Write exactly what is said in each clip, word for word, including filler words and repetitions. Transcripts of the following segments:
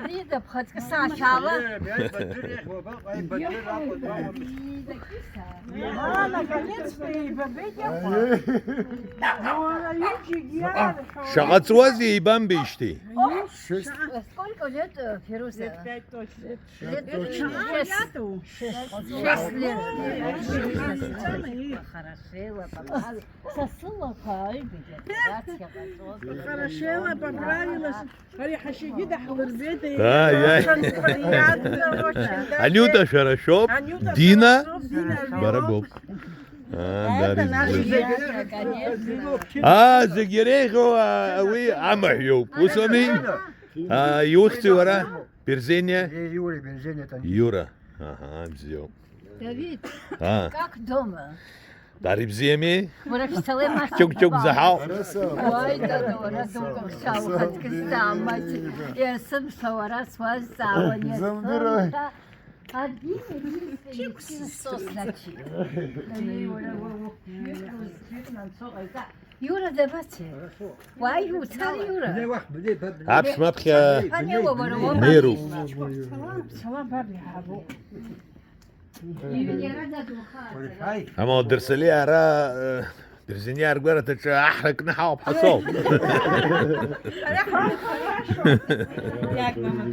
Дида, ԥхаҵкы саашәала. Шаҟа ҵуазеи еибамбеижьҭеи? Сколько лет, э, Фируса? Лет пять точно. Лет пять точно. Шесть. Шесть лет. Хорошела, папа. Сасылақәа аҩбагьы. Хорошела, поправилась. Ари ҳашьагьы даҳлырбеит. Ааи, ааи. Приятно очень, да. Анюта шәара шәоуп. Анюта Дина шәара шәоуп, Дина бара шәоуп. Боуп. Аа, Дарик. Приятно, конечно. Аа, зегь иреиӷьу, а, уи амаҳә иоуп. Ус ами? А, иухьӡи уара? Берзениа? Э, Юра, Берзениа, там. Юра. Аҳа, бзиоуп. Давид, а, как дома? Дари бзиами? Уара шәцалеи маҷк. Чук-чук заҳау. Уаи, дада, уара дук ухьча ухаҵкы сҭаамаҷ. Есымша уара суазҵаауан, есымша. Зымдыруеи. Адин, адин, Иисус, значит. Уара, уара, уара, Иура дабацеи? Уааи, уцар, Иура. Аԥшәма аԥхьа. Ҳанеуа, уара, уоума? Неру. Салам, салам, баб, иаҳабу. Амала Дырсалиа ара, э, Берзениа ргәараҭаҿы аҳра кны ҳауп ҳәа соуп. Ара ҳауп, хорошо. Иагмама.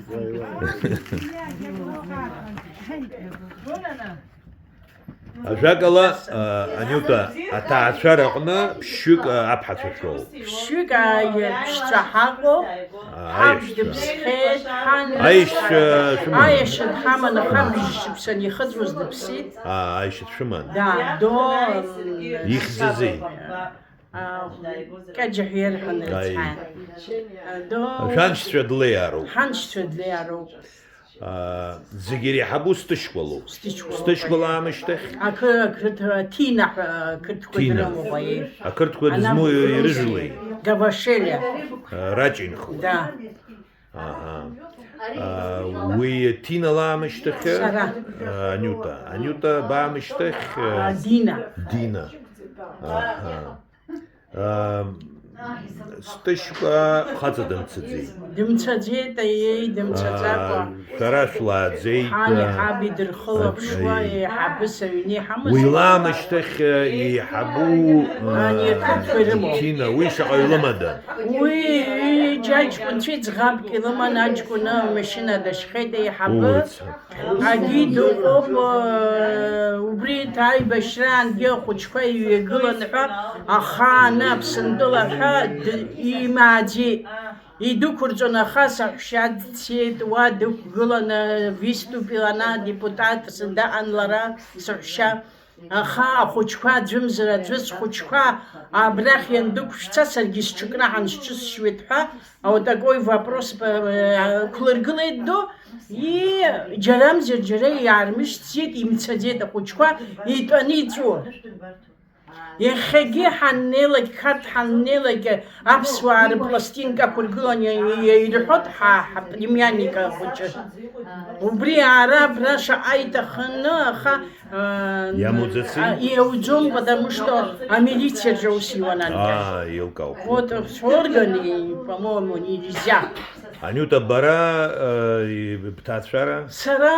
Ажәакала, а, Анюта, аҭаацәара аҟны ԥшьҩык, а, аԥҳацәа шәоуп. Ԥшьҩык, ааи, ԥшьцәа ҳаҟоуп. А, ҳаб аиашьцәа. Дыԥсхеит, ҳан. Аиашьцәа шәыман? Аиашьа дҳаман, аха бжьшықәса анихыҵуаз дыԥсит. А, аиашьа дшәыман? Да, до, м, Ихьӡызеи? А, Кьаџьа ҳәа ирҳәон, аи, рыцҳа. А, до. Шәаншьцәа длеиаароуп. Ҳаншьцәа длеиаароуп. Аа, зегь иреиҳабу Сҭышькәалоуп. Сҭышькәала. Сҭышькәала аамышьҭахь? Ақы-, ақырҭ-, Ҭина ҳәа ақырҭқәа, Ҭина, дрымоуп, аиеи. Ақырҭқәа дызмоу ирыжәлеи? Гавашелиа. Раҷ инхоит. Да. Аҳа. Аа, уи Ҭина лаамышьҭахь? Сара. Аа, Анюта. Анюта баамышьҭахь? А, Дина. Дина. Аҳа. Аа, Сҭышькәа хаҵа дымцаӡеит. Дымцаӡеит, аиеи, дымцаӡакәа. Аа, шәара шәлааӡеит, ҳани, аа, ҳаби дырхылаԥшуа, аиеи, еиҳабыс аҩны иҳамаз. Уи лаамышьҭахь, еиҳабу, ани, аа, ақырҭқәа ирымоуп. Ҭина, уи шаҟаҩ лымада? Уи ҩыџьа аҷкәынцәа ӡӷабк илыман, аҷкәын амашьына дашьхеит, еиҳабы. Урц. Агьи дыҟоуп, э, убри аибашьраангьы ахәыҷқәа иҩагылан ҳәа, ахааны Аԥсынтәыла ҳәа д-, имааӡеит. Идәықәырҵон, аха саҳәшьа дцеит, уа дықәгыланы, выступил ана, депутат сдаан лара, саҳәшьа. Аха ахәыҷқәа аӡәымзар аӡәы, схәыҷқәа абрахь иандәықәшәца, саргьы сҽыкнаҳан сҽысшьуеит ҳәа, вот такой вопрос, э, ықәлыргылеит ду, и, џьарамзар џьара иаармышьҭӡеит, имцаӡеит ахәыҷқәа, итәаны иҵәуо. Иахьагьы ҳаннеилак, Қарҭ ҳаннеилак, аԥсуаа рыпластинка ақәыргыланы иаирҳәоит ҳа, ҳаплемианник ахәыҷы. Убри аара абра шаҟа иҭахыны, аха, а, иамуӡаци? А, иауӡом, потому что амилициаҿы аус иуан анкьа. А, еилкаауп. Вот с органы, по-моему, нельзя. Анюта, бара, э, и-, бҭаацәара? Сара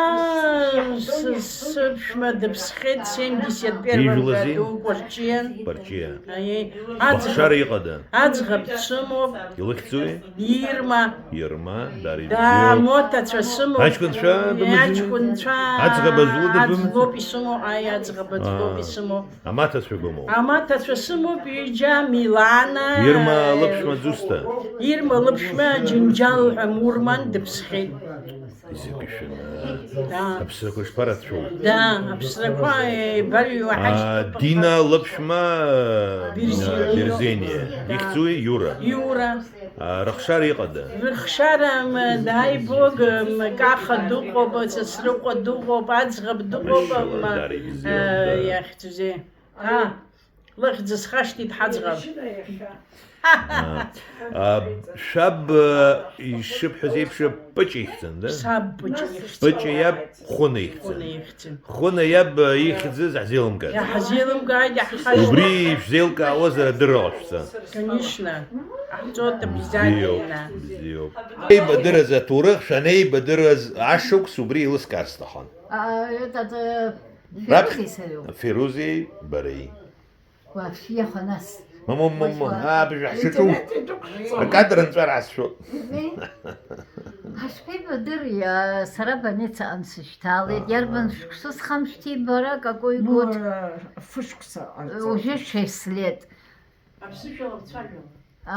с-, сыԥшәма дыԥсхеит семьдесят первом году, Кәарҷиа. Кәарҷиа. Аиеи. Быхшара иҟада? Аӡӷаб дсымоуп. Илыхьӡуи? Ирма. Ирма, Дариа. Да, ибзиоуп. Моҭацәа сымоуп. Аҷкәынцәа бымаӡами? Аҷкәынцәа. Аӡӷаб аӡәлода бымаӡами? Аӡлоуп исымоу, аи, аӡӷаб аӡлоуп исымоу. Амаҭацәа бымоуп? Амаҭацәа сымоуп, ҩыџьа, Милана. Ирма лыԥшәма дызусҭа? Ирма лыԥшәма Џьынџьал ҳәа Мурман дыԥсхеит. Изакәи шәаны? Да. Аԥсрақәа шԥарацәоу? Да, аԥсрақәа, э, еибарыҩуа ҳашьҭоуп. А, Дина лыԥшәма, э, Берзениа. Берзениа. Да. Ихьӡуи? Иура. Иура. А, рыхшара иҟада? Рыхшара, м, дай Бог, м, Каха дыҟоуп, Сасрыҟәа дыҟоуп, аӡӷаб дыҟоуп, машалла, м, Дариа, бзиа, э, да. Иахьӡузеи. А. Лыхьӡ схашҭит ҳаӡӷаб. Иашьына иахьа. А, а, шәаб, а, ишыбҳәаз еиԥш, Пыҷ ихьӡын, да? Саб Пыҷ ихьӡын. Пыҷ иаб Хәына ихьӡын. Хәына ихьӡын. Хәына иаб, а, ихьӡыз ҳзеилымкааӡеит. Иаҳзеилымкааит, иаҳхашҭит. Убри ишәзеилкаауазар адырра ҟашәҵа. Конечно. Ҳҵоит обязательно. Бзиоуп, бзиоуп. Еибадырыз аҭоурых, шәанеибадырыз ашықәс убри еилыскаар сҭахын. А, этот, э, Раԥхьа Фирузеи сареи. Фирузеи бареи. Уаԥшьиаха нас. Мамоу, мамоу, Уаҵәы. Абжа ҳшаҿу. Интернет идәықәсҵо. Акадр нҵәар ҳазшәо. Ҳашԥеибадыри, а, сара больницаҟны сышьҭалеит. Аҳа. Иарбан шықәса схамышҭи бара, какой год? Ну, э, фышықәса ҟарҵоит. Уже шесть лет. Аԥсышәала бцәажәала.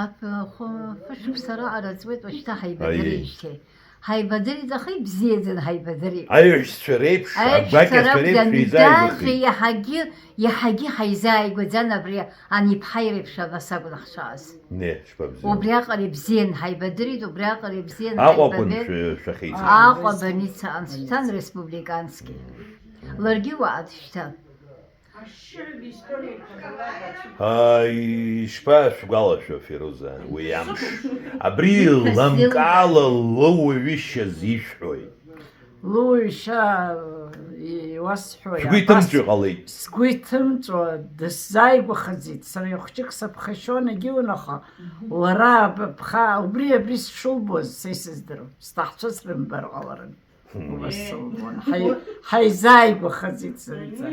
Ап-, хәы-, фышықәса раҟара ҵуеит, уажәшьҭа ҳаибадырижьҭеи. Аиеи. Ҳаибадырит, аха ибзиаӡаны ҳаибадырит. Аиҳәшьцәа реиԥш, Аиҳәшьцәа агәакьацәа ракәӡам, реиԥш еизааигәахеит. Идаӷьи иаҳагьы, иаҳагьы ҳаизааигәаӡан абри ани ԥҳаи реиԥш абас акәын ҳшааз. Не, шԥабзиоу. Убриаҟара ибзиан ҳаибадырит, убриаҟара ибзиан Аҟәа акәын ҳаибабеит. Шәы-, шәахьеиҵаз. Аҟәа больница анцәҭан республикански. Мм. Ларгьы уаҟа дышьҭан. Ааи, ишԥашәгәалашәо, Фируза, уи амш? Абри лымкаала лыуаҩышьаз ишәҳәои? Лыуаҩышьа, иуасҳәои, Шәгәы иҭымҵәо абас иҟалеит. Сгәы иҭымҵәо, дысзааигәахаӡеит. Сара ихәҷык сыԥхашьон егьиунаха, лара аб-, бха-, убри, абри сшылбоз са исыздырам. Сҭаҳцәа срымбар ҟаларын. Уи Соломон, ҳаи-, ҳаизааигәахаӡеит зынӡа.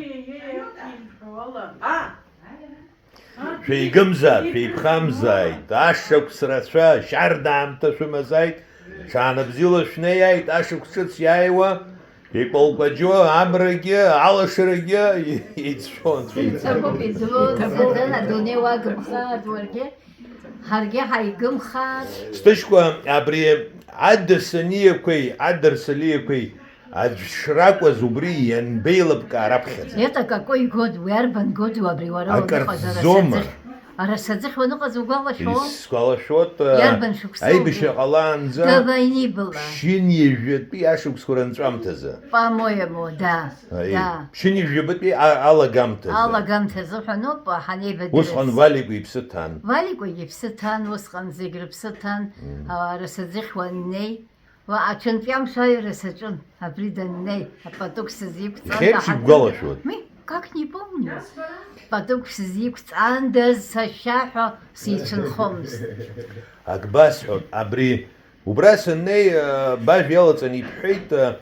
Шәеигымзааит, шәеиԥхамзааит, ашықәс рацәа, шьарда аамҭа шәымазааит, ҽаанбзиала шәнеиааит, ашықәс ҿыц иааиуа, икәалкәаџьо амрагьы, алашарагьы еицәшәон. Иҭабуп, иӡбоит, Саҭана, адунеи уагымхааит уаргьы. Ҳаргьы ҳаигымхааит. Сҭышькәа абри адасаниақәеи адырсалиақәеи аӡә шракәыз убри ианбеилыбкаа раԥхьаӡа. Это какой год, уи арбан год абри уара уаныҟаз, Акырӡома. Арасаӡыхь? Арасаӡыхь уаныҟаз угәалашәо? Исгәалашәоит, э, Иарбан шықәса? Аибашьра ҟалаанӡа До войны была. Ԥшьынҩажәатәи ашықәсқәа рынҵәамҭазы. По-моему, да. Аи, да. Ԥшьынҩажәабатәи а-, алагамҭазы. Алагамҭазы ҳәа ноуп, ҳанеибадырыз. Усҟан Валикәа иԥсы ҭан. Валикәа иԥсы ҭан, усҟан зегь рыԥсы ҭан. Мм. А, Расаӡыхь уаннеи, уа, аҽынтәи амш аҩра саҿын, абри даннеи, апатук сызиқәҵан. Иахьеиԥш даҳаҭыр-, ибгәалашәоит? Ми, как не помню. Патук сызиқәҵандаз сашьа ҳәа сицәынхомызт. Ак басҳәап, абри Убра саннеи, а, бажә иалаҵаны ибҳәеит, а,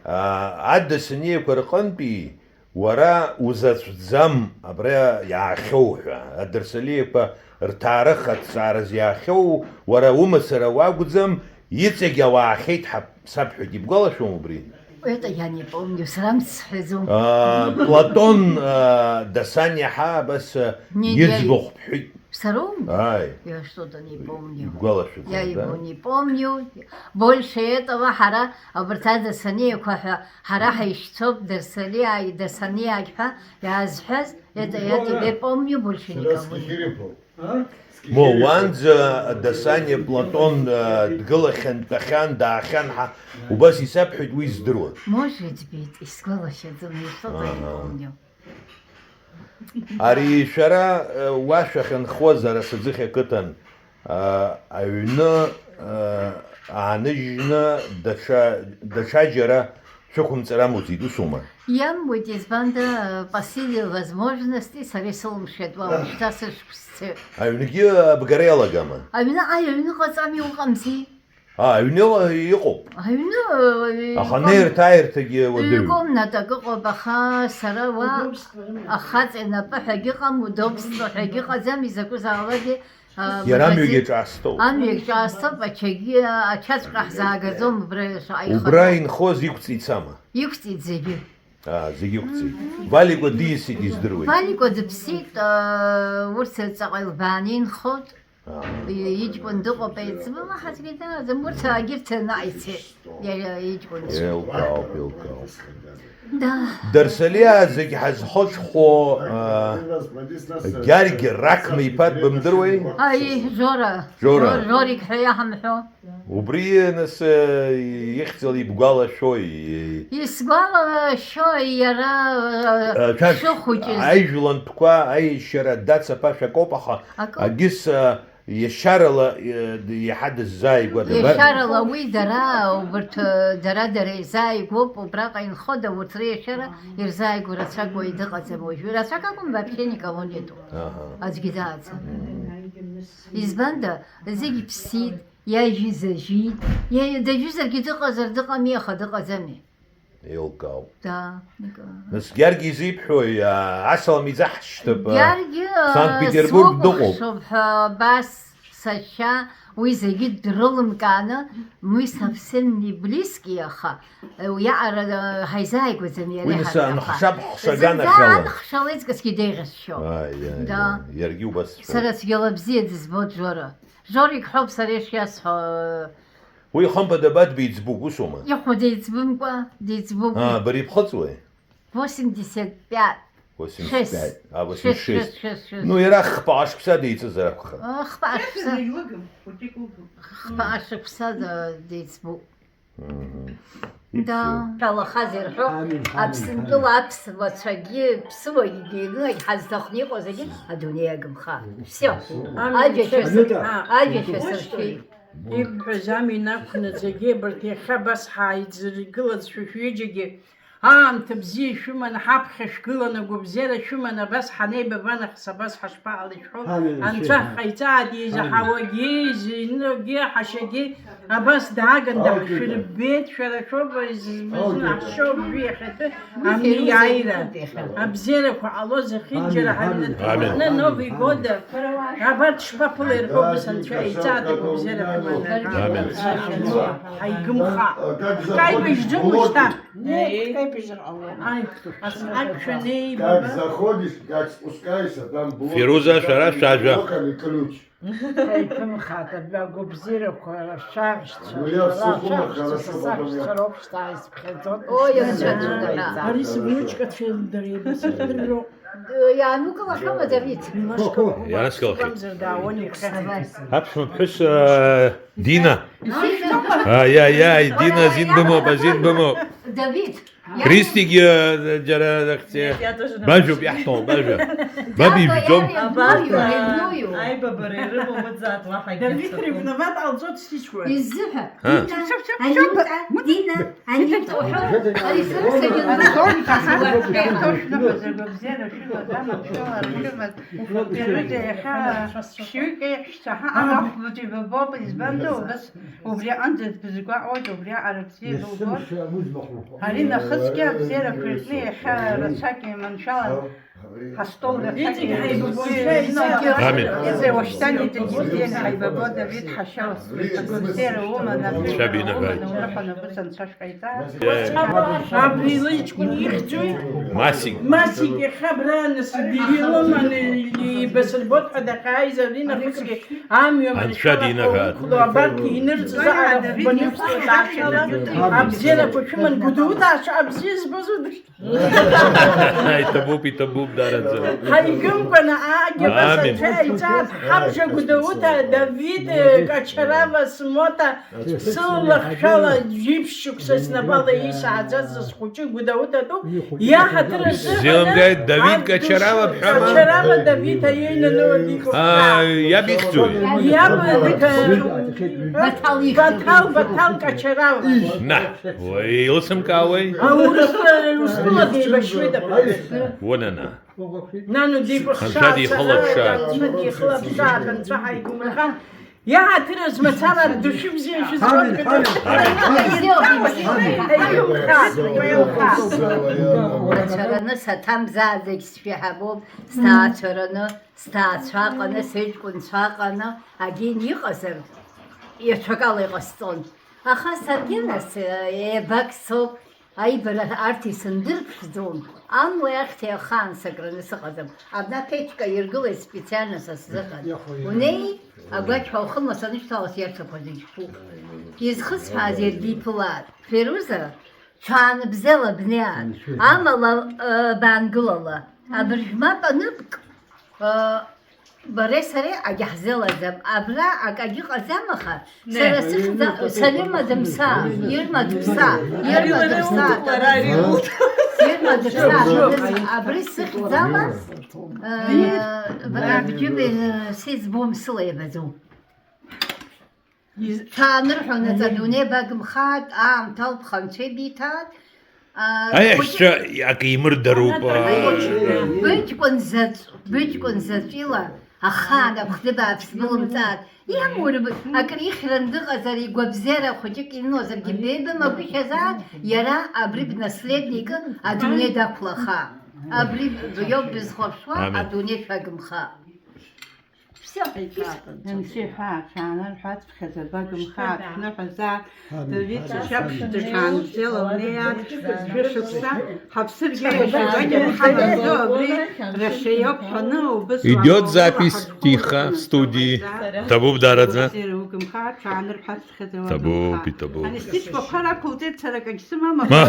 а, адасаниақәа рҟынтәи уара узаҵәӡам абра иаахьоу ҳәа, адырсалиақәа рҭаарых аҭҵааразы иаахьоу уара умацара уакәӡам, иҵегь ауаа ахьеиҭҳап сабҳәеит, ибгәалашәом убри? Это я не помню, сара мцҳәаӡом. А, Платон, а, Дасаниа ҳа абас, а, Не, не, иӡбахә бҳәеит. Сароума? Ааи. Я что-то не помню. Ибгәалашәаӡом, Я да? Его не помню. Больше этого ҳара абарҭ адасаниақәа ҳәа ҳара ҳаишьцәоуп, Дарсалиааи, Дасаниааи ҳәа иаазҳәаз, это я тебе помню, больше никого не помню. Мо, уанӡа Дасаниа Платон, э, дгылахьан, дтәахьан, даахьан ҳәа убас исабҳәеит, уи здыруан. Может быть, исгәалашәаӡом, я что-то не Ага. помню. Ари шәара, э, уа шәахьынхоз Арасаӡыхь ақыҭан, а, аҩны, а, ааныжьны даҽа, даҽаџьара шәықәымҵар амуӡеит, усума? Иамуит, избанда, э, по силе возможности сара исылымшеит уа уажәшьҭа сышықәсцеит. Аҩнгьы абгара иалагама? Аҩны, аи, аҩныҟа ҵами, уҟамзи? А, аҩныҟа иҟоуп. Аҩны, э, Аха иҟам-, неирҭа-ааирҭагьы уадаҩуп. Ҩ-комнатак ыҟоуп, аха сара уа Удобство рымам. Ахаҵа инапы ҳәагьы ыҟам, удобство ҳәагьы ыҟаӡам, изакәызаалакгьы, а, Иара магазин-, амҩагьы ҿаасҭоуп. Амҩагь ҿаасҭоуп, ачагьы, ачаҵәҟьа ҳзаагаӡом, убра шаҟа Убра ихатәоу. Инхоз иқәҵа ицама? Иқәҵит зегьы. А, зегьы иқәҵит. Валикәа дисит, издыруеит. Валикәа дыԥсит, а, урҭ ҵаҟа илбааны инхоит. Аҳа. И-, иҷкәын дыҟоуп, еиҵбы, ҳазгьы дааӡам, урҭ агьырҭ наҟ ицеит, иара иҷкәынцәа. Еилкаауп, еилкаауп. Да. Дарсалиа зегь ҳазхәыцхәо, а, Гьаргь Рақмиԥа дбымдыруеи? Аи, Жора. Жора. Жорик ҳәа иаҳамҳәо. Убри, нас, э, ихьӡала ибгәалашәои? Исгәалашәои иара, э, Э, шәа-, шыхәыҷыз? Аижәлантәқәа аиашьара дацаԥашәа акоуп, аха Акоуп. Агьыс, э, иашьарала, э, д-, иаҳа дыззааигәада, ба- Иашьарала уи дара, убарҭ, э, дара-дара изааигәоуп, убраҟа инхода урҭ реиашьара ирзааигәо рацәак уаҩ дыҟаӡам уажәы. Рацәак акәым, вообще никого нету. Аҳа. Аӡәгьы дааӡам. Мм. Избанда, зегь ԥсит, иажәыз ажәит, иа-, дажәызаргьы дыҟазар дыҟами, аха дыҟаӡами. Еилкаауп. Да, Николаи. Нас Гьаргь изибҳәои, а, асалам иӡаҳшьҭып, а, Гьаргь, а, Санкт-Петербург дыҟоуп. Слыхәаԥшуп ҳәа абас сашьа, уи зегьы дрылымкааны, уи совсем не близкий, аха, э, уиаҟара, э, ҳаизааигәаӡам иара Уи нас иҳаҭыр, аха анхшап ҳшаганахьала. Зынӡа анхшала иҵкысгьы деиӷьасшьо. Ааи, ааи, Да. ааи, иаргьы убас дшәоит. Сара цәгьала бзиа дызбоит Жора. Жорик ҳәоуп сара ишиасҳәо, э, Уи хымԥада, ба дбеиҵбуп, усоума? Ихәа деиҵбымкәа, деиҵбуп. Аа, бара ибхыҵуеи? Восемьдесят пять. Восемьдесят пять. Шесть. А, восемьдесят шесть. Шесть, шесть, шесть. Ну, иара хԥа шықәса деиҵызар акәхап. О, хԥа шықәса. Хԥа шықәса да-, деиҵбуп. Мгм. Да. Ишәалахазеи рҳәо, Амин, амин, Аԥсынтәыла амин. Аԥсуацәагьы, ԥсуагьы, ҳазҭахны иҟоу зегьы адунеи агымха. Все. Амин. Аџьашьа сыр-, Амин. Аџьашьа сыршәеит. Ибҳәаз амин ақәнаҵ, егьи абарҭ иахьа абас ҳааидзыргылаз шәа шәҩыџьагьы, аамҭа бзиа шәыманы, ҳаԥхьа шәгыланы, агәабзиара шәыманы, абас ҳанеибабанахыс, абас ҳашԥаҟалеи шәҳәо, Амин, Анцәа амин. Ҳҟаиҵааит, изаҳауагьы, Амин. Изыҩнагьы, ҳашьагьы, абас дааган Аудио. Даҳшәырбеит, шәара шәоуп, изызбыз Аудио. Ҳашшоу уажәы иахьатәы. Амни иааира, абзиарақәа ҟало зехьынџьара Амин, амин. Ҳаҩнаҭа Амин. Нови года, абарҭ шԥаԥылеи рҳәо, ус анцәа еиҵааит, агәабзиарақәа Амин. Ҳаигымха. Ҳкаибажь џьым шьҭа. Ҳкаибажьыр ҟалом. Ай, ас аԥшәма неибаба. Как заходишь, как спускаешься, там блок. Фируза, шәара шәажәа. Блоками ключ. Ҳаиқәымхааит, абри агәабзиарақәа рашәаҳәшьцәа, Уи иаԥсахума, шәаҳәшьцәа, хорошо, са потом саҳәшьцәа я- роуп шьҭа исԥхьаӡоит. Ой, Иаԥсахума, анцәа дара. Ари сывнучкацәа дара еибасырдырроуп. Иаанукылахьоума, Давид? Ианаскылахьеит. Сгәамзар даауан иԥхьаӡа. Аԥшәма ԥҳәыс, э, Дина. Ишәҭаху? Ай, ай, ай, Дина, азин бымоуп, азин бымоуп. Давид. Кристигьы, џьара, Нет, я тоже на бажәуп машине. Иаҳҭо, бажәа. Баб ижәӡом. Абарҭ, Ревную, ревную. Аибабара ирымоу мыӡаат уаҳа Давид акгьы ревновать ҟалҵоит сишьуа. Изыҳәа. А. Дина, Анюта, Дина, Анюта уҳәо, ари сара сагьынхоит. Ҳәа зегьы бзиара шәымаз, аманшәалара шәымаз. Ҩыџьа иахьа ԥшьҩык еиҳәшьцәа ҳаҟан, ахәбатәи бабоуп, избанзар, убас Убри аҟынӡа дбызгәаҟуеит, убри аҟара бзиа дубоит. Ари нахысгьы абзиарақәа иркны иахьа рацәак иманшәалан, ҳастол рацәак Иҵегь ҳаибабон, шәа исаҳәа. Амин. Иҵегь уашьҭан иҵегь ибзианы ҳаибабо, Давид ҳашьа, агәабзиара уман, Анцәа бинагааит. Уман, уныҳәа нагәыҵа Анцәа шәҟаиҵа. Абри лыҷкәын ихьӡуи? Масик. Масик иахьа абра нас дилыманы ибасырбот ҳәа дахьааиз, ари нахысгьы Амҩа Анцәа динагааит. Маршьалақәа уқәло, абарҭ инырҵзаара хәбаны иқәлоит ашәала. Абзиарақәа шәыман, Гәдоуҭа ашәа абзиа збоз удыр. Иҭабуп, иҭабуп, дараӡа. Ҳаигымкәаны аагьы Амин. Анцәа иҵааит, ҳабжа Гәдоуҭа, Давид, Качарава, Смоҭа, Сылахшәала жәиԥшь шықәса снапала исааӡаз схәыҷы Гәдоуҭатәуп, иаҳаҭыр азыҳәан Исзеилымкааит, Давид Качарава бҳәама? Качарава Давид аҩеины нуа дихәаԥшуа. Аа, иаб ихьӡуи? Иаб, э, Баҭал, Баҭал, Баҭал Качарава. Наҳ, уи илсымкаауеи? Аурыстәыла, Урыстәыла деибашьуеит абас. Уанана? Нану деиқәыхшааит, Анцәа дихылаԥшааит. Анцәа дихылаԥшааит, Анцәа ҳаигумырхан. Иаҳаҭыр азы мацара дышәыбзиа шәызкуп. Амин, амин, амин, амин, амин. Сҭаацәараны саҭамзааӡагь сшәаҳабоуп, сҭаацәараны, сҭаацәаҟаны, сыҷкәынцәаҟаны, агьин иҟазар, иаҽакала иҟасҵон. Аха саргьы нас, еибак соуп. Аибара арҭ исындырԥшӡом, амла иахьҭеи ахаан сакраны сыҟаӡам. Абна аԥеиԥшка иргылеит специально са сзыҳәан. Унеи, агәақьҳәа ухылма санышьҭала сиарҭақәа зегь фуп. Изхысҳәааз иаргьы иԥылааит. Феруза, Цәаанбзиала бнеиааит. Амала, э, баангылала. Абыржә мап аныбк, э, бареи сареи агьаҳзеилаӡам. Абра акагьы ыҟаӡам, аха сара сыхьӡ-, Салима дымса, Ирма дыԥса, Ирма дыԥса, Ирма дыԥса, абри сыхьӡала, э, бара бџьыба, э, сеиҵбом, сыла иабаӡом. Цәаанырҳәа унаҵ, адунеи багымхааит, аамҭа алԥха анцәа ибиҭааит. Аиаҳәшьцәа акы имырдароуп. Быҷкәын заҵә, быҷкәын заҵәила ахаан аԥхӡы бааԥс былымҵааит. Иамур, акыр ихьран дыҟазар, игәабзиара хәыҷык имоуазаргьы беибамагәышьазааит, иара абри бнаследникы адунеи дақәлаха. Абри б-, иоуп бызхәаԥшуа, адунеи шәагымха. Анцәа иҳәа, аҽаанырҳәаҵәҟьаз абагымхааит, шәныҳәазаап, Давид ишьаԥшь дышаанбзиала лнеиааит, шәышықәса, ҳаԥсыргьы иашьа гәакьа ҳамаӡоу абри рашьа иоуп ҳәаны, убыс Идет запись стиха в студии. Ҭабуп дараӡа. Угымхааит, аҽаанырҳәаҵәҟьаз Ҭабуп, абагымхааит. Иҭабуп. Ани сыҷкәынқәа рақәылҵеит, сара акагь сымам, аха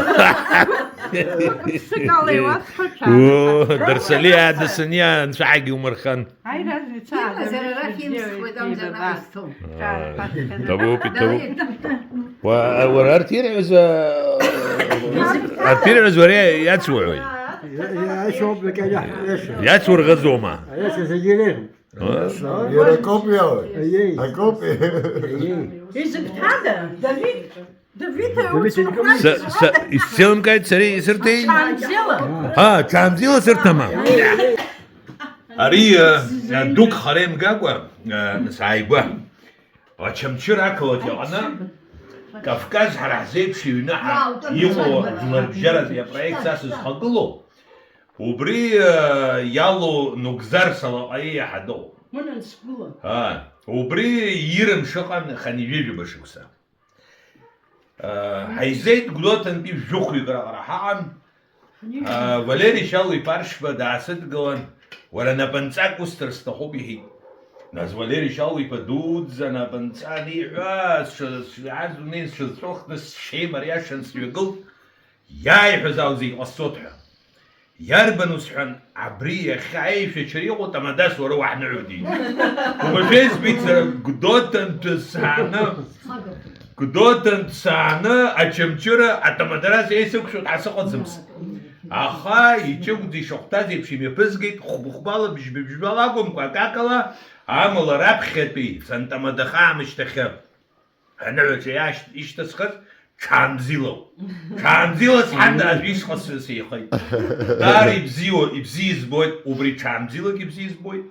сыкала иуасҳәо, О, Дарсалиа, Дасаниа, анцәа ҳагьумырхан. Ҳаи, разница, Иҟазар арахь имсхуеит, амзар наҟ изҭом. Ҭабуп, иҭабуп. Уа-, уара арҭ ирҳәоз, а, арҭ ирҳәоз уара иацуҳәои? Иа-, иа-, иашоуп, иашоуп. Иацурӷазома? Иашоуп, зегьы иреиӷьуп. А? Иара акоуп иауеит. Аиеи. Акоуп. Аиеи. Изыгәҭада? Давид? Са, са, исзеилымкааит сара исырҭеи? Ҽаанбзиала. А, ҽаанбзиала сырҭама? Ари, э, дук хара имгакәа, э, сааигәа. Очамчыра ақалақь аҟны Кавказ ҳара ҳзеиԥш иҩны ҳа-, иҟоу жәларбжьаратәи апроект са сызхагылоу, убри, э, иалоу Нугзар Салаҟаиа иаҳа дыҟоуп. А, убри ирымш ыҟан хынҩажәижәаба шықәса. Ҳаизеит Гәдоуҭантәи жәохәҩык раҟара ҳаҟан. Валери Шьалуа-иԥа Аршба даасыдгылан, уара напынҵак усҭар сҭахуп, иҳәеит. Нас Валери Шьалуа-иԥа дуӡӡа напынҵа аниҳәа, сшааз дунеи сшазҵәыхны сшеимариашан сҩагылт, иааиҳәаз ала зегь ҟасҵоит ҳәа. Иарбан усҳәан, абри иахьа аишәачара иҟоу тамадас уара уаҳныҳәоит, иҳәеит. Уажәы избеит сара Гәдоуҭантәи сааны, Гәдоуҭантә сааны Очамчыра атамадарас еисықәшәоит ҳәа сыҟаӡамызт. Аха иҷыгәӡа ишахәҭаз еиԥш имҩаԥызгеит, хәба-хәбала, быжьба-быжьбала акәымкәа, акакала, амала раԥхьатәи сантамадаха аамышьҭахьы. Аныҳәаҿа иаашьҭ-, ишьҭысхыз ҽаанбзиалоуп. Ҽаанбзиала сҳәан, аӡә ишҟа сы-, сеихеит. Даара ибзиоу, ибзиа избоит, убри ҽаанбзиалагьы ибзиа избоит.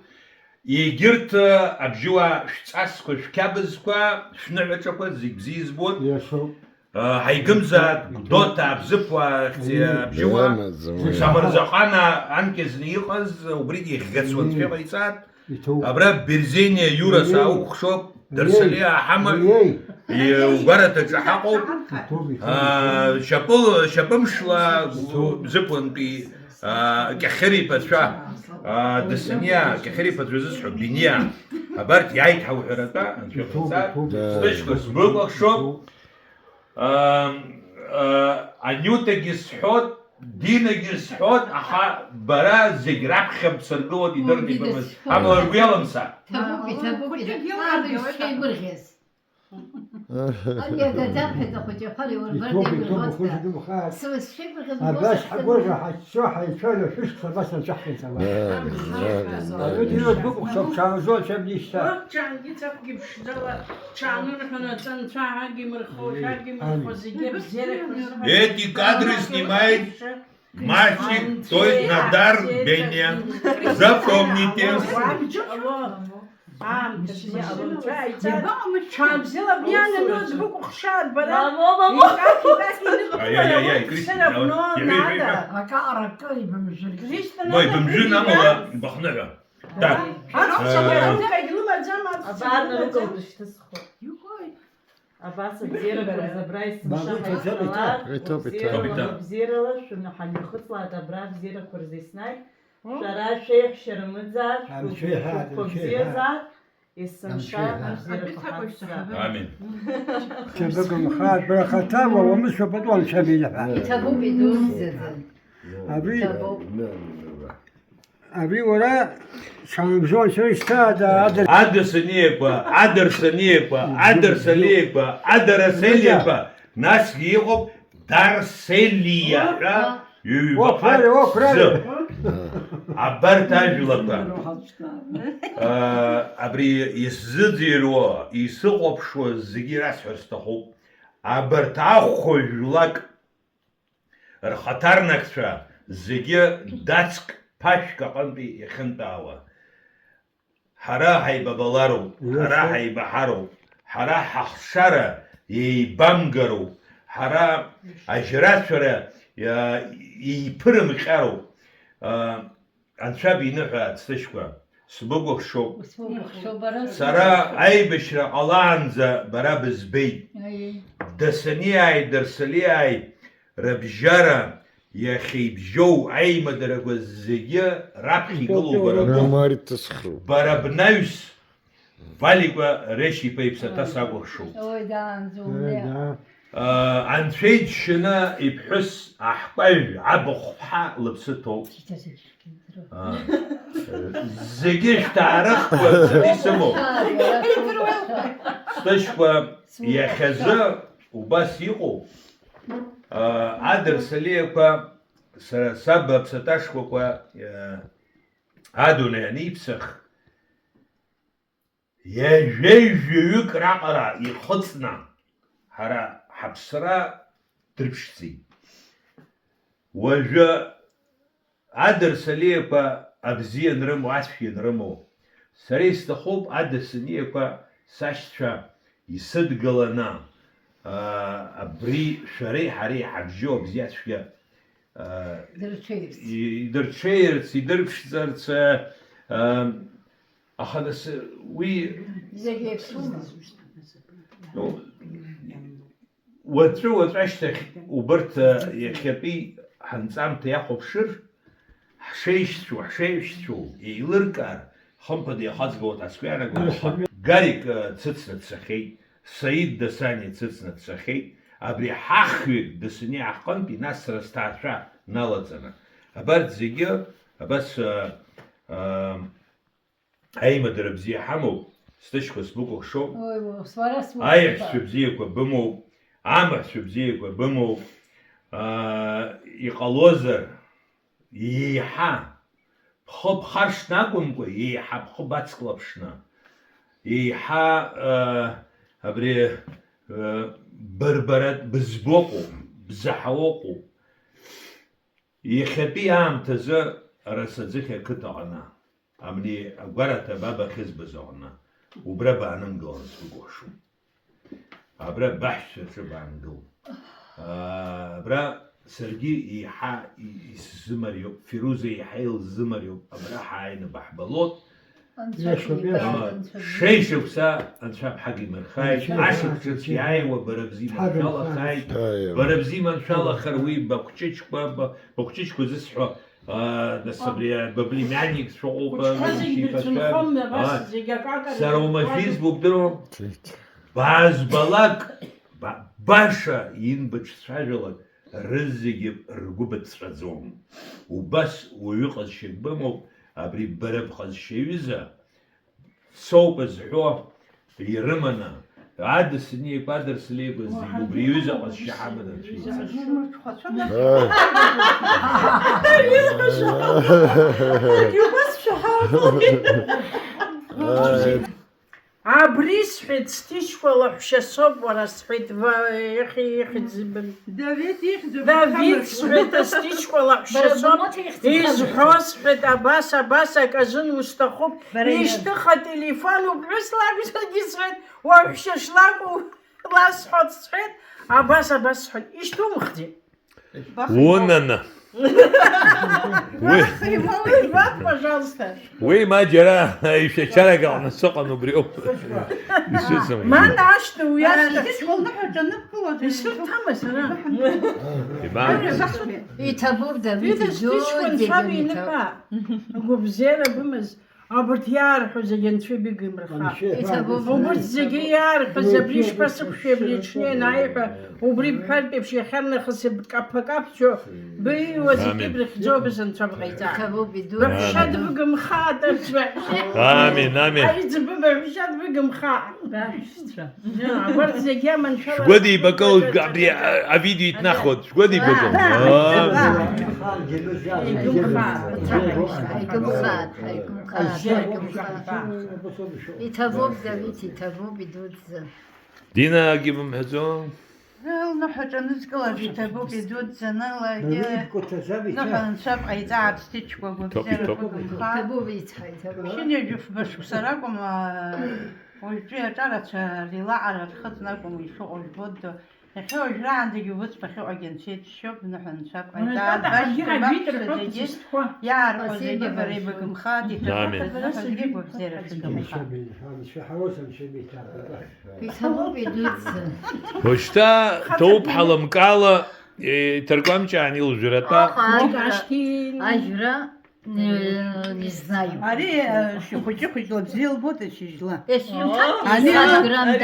Егьырҭ, э, абжьыуаа шәҵасқәа, шәқьабзқәа, шәныҳәаҿақәа зегь бзиа избоит. Иашоуп. Э, ҳаигымзааит, Гәдоуҭа, Абзыԥуаа, ахьӡи-, абжьыуаа. Самырзаҟана анкьа зны иҟаз, убригьы иахьгацуа анцәа иҟаиҵааит. Иҭоуп. Абра Берзениа Иура саукәхшоуп, Дарсалиа ҳамаҩ, иеи, угәараҭаҿы ҳаҟоуп. Иҭоуп, иҭоуп, иҭоуп. Аа, шьапыла, шьапымшла Бзыԥуантәи, аа, Кьахьыр иԥацәа, аа, Дасаниа, Кьахьыр иԥацәа зысҳәо, Биниа, абарҭ иааит ҳауҳәаратәа, анцәа иҟаиҵааит. Иҭоуп, иҭоуп. Сбыжьқәа сбыкәыхшоуп. Ам, а, Анютагьы сҳәот, Динагьы сҳәот, аха бара зегь раԥхьа бсыргылоит, идырны ибымаз. Амала ргәы иалымса. Ҭабуп, иҭабуп, иҭабуп. Абыржә шеигәырӷьаз. Ари агаӡа ҳәа дахәыҷқәа иурбар. Иҭоуп, иҭоуп, ахәыҷы дымхааит. Сара сшеигәырӷьаз. Абас ҳгәырӷьа ҳаччо ҳаицәажәо шәышықәса абас анцәа ҳхьыӡауа. Абри дирбыкәхшоуп, ҽаанбзиала шәаб дишьҭа. Ҷангьы цәакгьы ԥшӡала. Ҽаанырҳәон, аҵанцәа агимырхо, шәагимырхо, зегьы абзиарақәа рзыҳәан. Эти кадры снимает мальчик, то есть Надар Беня, запомните. Аамҭа бзиа ҟалҵәааит. Ҽаанбзиала бнианы, ну, збыкәыхшааит бара. Мамо, мамо. Икаки, икаки, ай, ай, ай, ай, Кристина, все равно давай. Надо. Акаара акы ибымжәыр. Кристина, ой, надо бымжәын, амала бахныҳәа. Так. Э, абар нарыгылт ишьҭысхуа. Абас абзиарақәа рзы абра есымша ҳаицәалар, иҭоуп, иҭоуп, иҭоуп. Бзиарала шәаны ҳамҩахыҵлааит абра абзиарақәа рзы еснагь. Шәара шәеиӷьшьа рымаӡар, шәгәыԥ-, шәгәыԥ-, шәгәыԥ бзиазар. есымша абзиарақәа ҳацза. Амин. Шьабыгымхааит, бара хаҭала уамысуа патуан шәаминаҳәа. Иҭабуп идуӡӡаӡа. Абри Иҭабуп. Абри уара шаанбжьон сышьҭада адыр. Адасаниақәа, адырсаниақәа, адырсалиақәа, адарасалиақәа, насгьы иҟоуп Дарселиа ҳәа ҩба-ԥа зы. Абарҭ ажәлақәа, аа, абри исзыӡырҩуа, исыхәаԥшуа зегьы ирасҳәар сҭахуп. Абарҭ ахәа жәлак рхаҭарнакцәа зегьы дацк ԥашәк аҟынтәи иахьынтәаауа. Ҳара ҳаибабалароуп, ҳара ҳаибаҳароуп, ҳара ҳахшара еибамгароуп, ҳара ажьрацәара, иа, еиԥырымҟьароуп. А, Анцәа биныҳәааит, сышьқәа, сбыкәыхшоуп. Сара аибашьра ҟалаанӡа бара бызбеит. Дасаниааи Дарсалиааи рыбжьара иахьеибжьоу аимадарақәа зегьы раԥхьа игылоу бара боуп. Бара бнаҩс Валикәа Решьиԥа иԥсаҭа сакәыхшоуп. Анцәа иџьшьаны иԥҳәыс аҳкәажә абахәԥҳа лыԥсы ҭоуп. Зегьы шәҭаарыхқәа рзы исымоуп. Сышьқәа иахьазы убас иҟоуп. Адырсалиақәа сара саб аԥсаҭашкәакәа адунеи аниԥсах, ҩажәеи жәаҩык раҟара ихыҵны ҳара ҳаԥсра дрыԥшӡеит. Уажәы Адырсалиақәа абзиа анрымоу, ацәгьа анрымоу, сара исҭахуп адырсалиақәа сашьцәа исыдгыланы, аа, абри шәареи ҳареи ҳабжьоу абзиацәгьа, аа, Дырҽеирц. И-, идырҽеирц, идырԥшӡарц, аа, аха нас уи Зегь еиԥшума? Ну, уаҵәы-уаҵәы ашьҭахь убырҭ, а, иахьатәи ҳанҵамҭа иахәаԥшыр, ҳшеишьцәоу, ҳшеиҩшьцәоу еилыркаар, хымԥада иахаҵгылоу аҭацәқәа иаанагоит. Гарик, а, дсыцны дцахьеит, Саид Дасаниа дсыцны дцахьеит, абри ҳахҩык Дасаниа ҳҟынтәи, нас сара сҭаацәа налаҵаны. Абарҭ зегьы, абас, а, а, Аимадара бзиа ҳамоуп, сҭышьқәа сбыкәыхшоуп. Ой, уара, уара, уара. Аиаҳәшьцәа бзиақәа бымоуп, амаҳәцәа бзиақәа бымоуп. Аа, иҟалозар, еиҳа бхы бхаршҭны акәымкәа, еиҳа бхы бацклаԥшны, еиҳа, аа, абри, аа, бырбаратә бызбоуҟоуп, бзаҳауоуҟоуп. Иахьатәи аамҭазы Арасаӡыхь ақыҭа аҟны, абни агәараҭа баба ахьызбаз аҟны, убра баанымгылан сбыкәыхшоуп. Абра баҳәшьцәа рҿы баангыл. Аа, абра саргьы еиҳа исзымариоуп, Фируза еиҳа илзымариоуп, абра ҳааины баҳбалот. Анцәа Иашоуп, шәибааит, иашоуп. Анцәа шәибааит. Шеишықәса Анцәа бҳагимырхааит, Анцәа ашықәс ҿыц иааиуа бара бзы иманшәалахааит, Ааи, бара бзы иманшәалахар уи бакәҷыҷқәа, ба-, бакәҷыҷқәа зысҳәо, аа, нас абри аплемянникцәа ыҟоуп, Хәыҷқәа зегь шьиԥацәа. Дырцәынхом, абас Аа. Зегь акака Сара ума рыцәынхом. Фейсбук дыруам. Баазбалак, ба-, баша инбыҿцәажәалак, рызегьы ргәы быҵәҵәаӡом. Убас уаҩы ҟазшьак бымоуп, абри бара бҟазшьа аҩыза, соуп зҳәо ирыманы, адысныеиқәа, адырсылеиқәа зегьы убри аҩыза ҟазшьа ҳаманы анцәа иҵашәа. Абри сҳәеит, сҭишьқәа лаҳәшьа соуп уара, сҳәеит, ва-, ихьи ихьӡ-, Давид ихьӡуп, Давид, сҳәеит, сҭишьқәа лаҳәшьа Бара соуп, бымоҭ ихьӡ изҳәо, сҳәеит, абас, абас акажын усҭахуп, Бара ишьҭых ателефон уԥҳәыс лакәзаргьы, сҳәеит, уаҳәшьа шлакәу ласҳәоит, сҳәеит, абас, абас сҳәеит, ишьҭумхӡеит. Унана. Уи, Бахри, малый, вот, пожалуйста. Уи ма џьара ишәачарак аҟны сыҟан убриоуп. Исыцымхьеит. Ман ашьҭа уи ашьҭа. Ишьҭыхәа лныҳәа ҿаныбкылоит. Исырҭама сара? Иман. Иҭабуп, Давид, Ида иӡоит, сҭышьқәа зегьы нцәа иҭабуп. Бинықәа. Агәабзиара бымаз. Абарҭ иаарҳәо зегьы Анцәа ибыгымырха. Анцәа иҳәа. Убарҭ зегьы иаарҳәаз абри ишԥасықәшәеи, абри аҽны ианааиҳәа, убри бҳәартә еиԥш иахьарнахыс бкаԥа-каԥчо, быҩуа зегьы Амин. Брыхьӡоуп, Анцәа бҟаиҵа. Иҭабуп, идуп. Баҳәшьа дбыгымхааит, Анцәа. Амин, амин. Аиҵбы баҳәшьа дбыгымхааит. Баҳәшьцәа. Абарҭ зегьы аманшәалара Шәгәыдибакыл, абри а-, авидео иҭнахуеит, шәгәыдибакыл. Аа. Ҳаигымхааит, ҳаигымхааит, ҳаигымхааит. Иҭабуп, Давид, иҭабуп, идуӡӡа. Динагьы бымҳәаӡо? Лныҳәаҿа анызкылаз иҭабуп, идуӡӡаны ларгьы. Ныҳәа анцәа ҟаиҵааит, сҭычқәа гәабзиара Иҭабуп, иҭабуп. Гәыгымхааит. Иҭабуп, ицҳа, иҭабуп. Ԥшьынҩажәи фба шықәса ракәым, уажәтәи аҿарацәа реилаҟара рхыҵны акәым ишыҟоу жәбоит. Иахьа уажәраанӡагьы убыс бахьыҟагьы анцәа иџьшьоуп, ныҳәа анцәа Уара ҟаиҵааит, тата башьцәа, ҳагьы ҳагьы баҳәшьцәа ҿырҳәоит зегьы, зысҭәа. Иаарҳәо Спасибо зегьы бара большое. Ибыгымхааит, иҭабуп, Амин. Зныҳәа зегьы гәабзиара шәыгымхааит. Иҭабуп, идуӡӡа. Уажәшьҭа ҭоуп ҳаламкала, иҭаркәамҷаан илжәратәа. Аха ажәра, ажәра, э, не знаю. Ари, э, шихәыҷы-хәыҷла бзиа лбоит ашьыжьла. Ани, Ани, ани,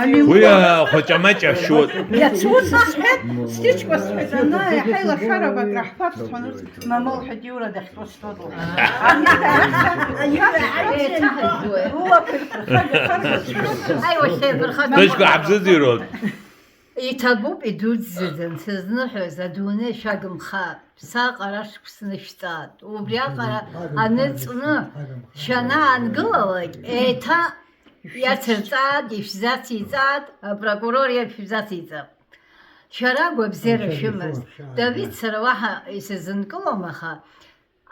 ани, Уи, а, хәаҷамаҷа шәуеит. Иац ус сҳәеит, стичкәа сҳәеит, ана, иаҳа илашарақәа акраҳфап сҳәан, ус, мамоу, ҳәа диура дахьтәоу сҳәоит. Еиҭаҳажәуеит. Ҳаи, уахьеибырхагахаз. Дышьқәа ҳабзыӡырҩуан. Иҭабуп, идуӡӡаӡам сызныҳәаз, адунеи шәагымхааит, саҟара шықәсны шәҵаат. Убриаҟара аныҵны шәанаангылалак, еиҭа иацырҵаат, ишәзациҵаат, апрокурор иашәзациҵап. Шәара агәабзиара шәымаз. Давид, сара уаҳа исызынкылом, аха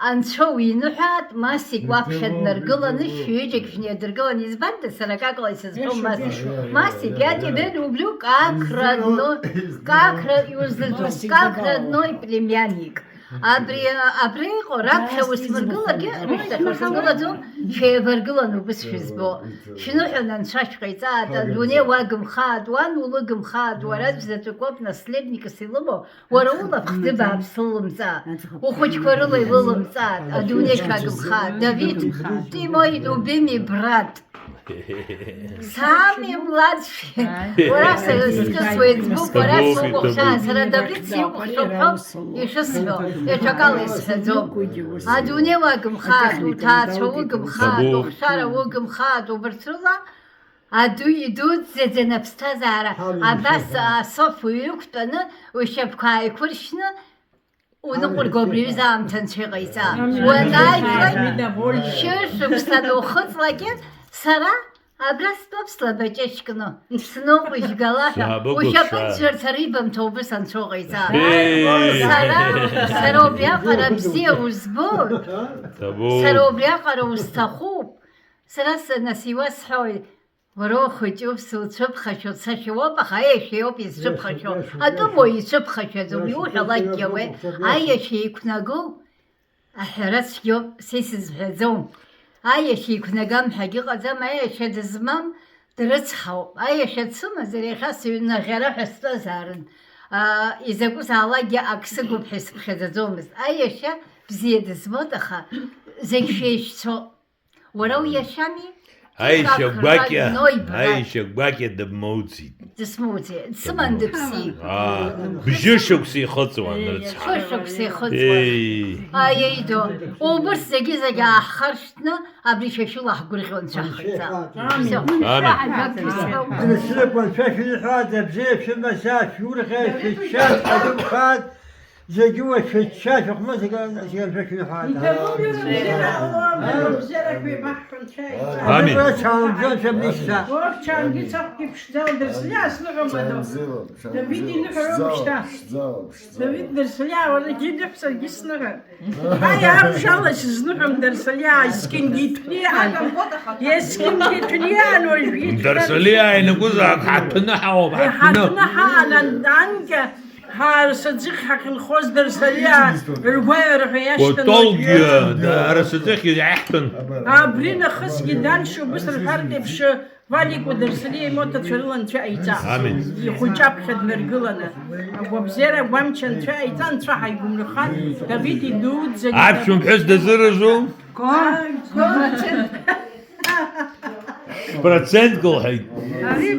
Анцәа уиныҳәааит, Масик уаԥхьа днаргыланы, шәҩыџьагь шәнеидыргылан, избанда сара акакала исызҳәом, Масик. Масик, я тебе люблю, как родной, как ро-, иузыӡуам, как родной племянник. Абри, абри иҟоу раԥхьа усмыргыларгьы, рышьҭахь усмыргылаӡом, шәеибаргыланы убыс шәызбо. Шәныҳәан анцәа шәҟаиҵааит, адунеи уагымхааит, уан улыгымхааит, уара заҵәык уоуп наследникс илымоу, уара улаԥш ӡы бааԥс лылымҵааит, ухәыҷқәа рыла илылымҵааит, адунеи шәагымхааит, Давид, ты мой любимый брат. Самый младший. Уара са-, скысуеит, збуп, уара сукәыхшаа, сара Давид сикәыхшоуп ҳәа ишысҳәо, даҽакала исҳәаӡом. Адунеи уагымхааит, уҭаацәа угымхааит, ухшара угымхааит, убарҭ рыла аду идуӡӡаӡаны аԥсҭазаара абас асоф уҩықәтәаны, ушьапқәа ааиқәыршьны, Уныҟәырго абри аҩыза аамҭа анцәа иҟаиҵа. Амин. Уанааиқәлак, Амин. Шәышықәса анухыҵлакгьы, сара абра стәоуп слабаҷышькны, сныҟәыжәгала ҳәа, Сабыгәышьа. Ушьапы ӡәӡәарц арибамҭа убыс анцәа уҟаиҵа. Еи! Сара, сара убриаҟара бзиа узбоит. Табу. Сара убриаҟара усҭахуп. Сара са-, нас иуасҳәоит. Уара ухәыҷуп, суцәыԥхашәоит, сашьа уоуп, аха аиашьа иоуп изцәыԥхашәо. Атәым уаҩ ицәыԥхашәаӡом, иуҳәалакгьы ауеит. Аиашьа еиқәнагоу аҳәара цәгьоуп, са исызҳәаӡом. Аиашьа еиқәнагам ҳәагьы ыҟаӡам, аиашьа дызмам дрыцҳауп. Аиашьа дсымазар, иахьа сыҩнаӷьара ҳәа стәазаарын. Аа, изакәызаалакгьы ак сыгуп ҳәа исыԥхьаӡаӡомызт. Аиашьа бзиа дызбоит, аха зегь шәеишьцәоуп. Уара уиашами? Аиашьа Как гәакьа, родной брат. Аиашьа гәакьа дыбмоуцит. Дысмоуцит. Дсыман дыԥсит. Аа, бжьы шықәса ихыҵуан, рыцҳа. Шықәса ихыҵуан. Еи. Аиеидо, убырҭ зегьы-зегьы ааҳхаршҭны, абри шәа шәыла ҳгәырӷьо анцәа ҳхаҵа. Амин. Всё. Амин. Шәаҳа жәак исҳәом. Дыршьыпуан, шәа шәыҳәа, дабзиа шәымазаашәа, шәурӷьа, шәычча, ҳәа дыԥхааит. Зегьы уашәачча шәыхәмызган, зегьы шәышәҳәа. Иҭабуп, ирыбзиара ҟалом, рыбзиарақәа еибаҳҳәон, шәааи. Амин. Абра чаамӡа шәымнишьҭа. Урҭ чангьы цахәгьы ԥшӡала, Дарсалиа сныҳәа мадоу. Давид иныҳәароуп шьҭа. Давид, Дарсалиа, уара егьи дыҳәсаргьы сныҳәа. Аи, абжала сызныҳәом, Дарсалиа, есқьынгьы иҭәниан. Есқьынгьы иҭәниан уажәгьы. Дарсалиа, ианакәызаалак ҳаҭәны ҳаауп, ҳаҭәны. Ҳаҭәны ҳаан, анкьа. Ҳарасаӡыхь ҳахьынхоз Дарсалиа ргәаҩара ҳәа иашьҭан. Котолгьы, уажәы. Арасаӡыхь иаҳҭон. Абри нахысгьы даншьа убыс рҳәартә еиԥш, Валик Дарсалиа имоҭацәа рыла анцәа ҟаиҵа. Амин. Ихәыҷы аԥхьа днаргыланы. Агәабзиара агәамч анцәа ҟаиҵа, анцәа ҳаигәымырхан, Давид идуӡӡаны. Аԥшәма ԥҳәыс дазыразу? Ко? Ко? Процентк лҳәеит. Ари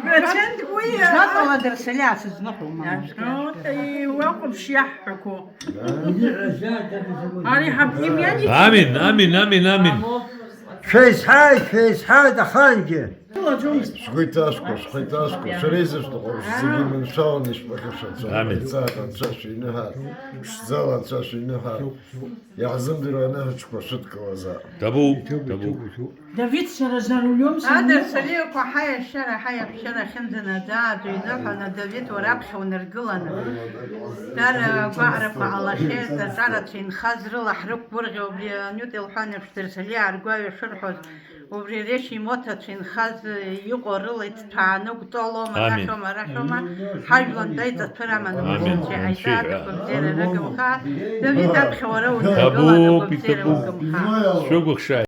процентк уи. Шаҟала Дарсалиа сызныҟәо, мама. Уахәаԥш иаҳҳәақәо. Ари ҳаԥнимиани. Амин, амин, амин, амин. Шәеизҳааит, шәеизҳааит ахаангьы. Сгәы иҭаскуа, сгәы иҭаскуа, шәара изышәҭаху зегьы иманшәаланы ишәԥыхьашәа анцәа. Амин. Шәеизааит, анцәа шәиныҳәар, ԥшӡала анцәа шәиныҳәар. Иаҳзымдыруа аныҳәаҿақәа шәыдкылазаап. Табу, табу. Давид, сара за рулем. Адар сарыҩқәа ҳаиашьара, ҳаиаԥшьара ахьынӡанаӡа аӡәы иныҳәаны, Давид, уара аԥхьа унаргыланы, дара агәаҟрақәа ҟалахьеит, аҿарацәа инхаз рыла ҳрықәгәырӷьо, убри Анютә илҳәан еиԥш, Дарсалиа аргәаҩа шырҳәоз, убри Решьа имоҭацәа инхаз иҟоу рыла иҭҭәааны гәтәалоума, Амин. Рашәома, рашәома, ҳажәлантәи аиҵатәра аманы Амин. Уажәы анцәа Амин. Аиҵаа Шәиҳәа. Агәабзиара рыгымха, Давид аԥхьа уара унаргыланы Ҭабуп, агәабзиара иҭабуп. Угымха. Шәыгәыхшааит.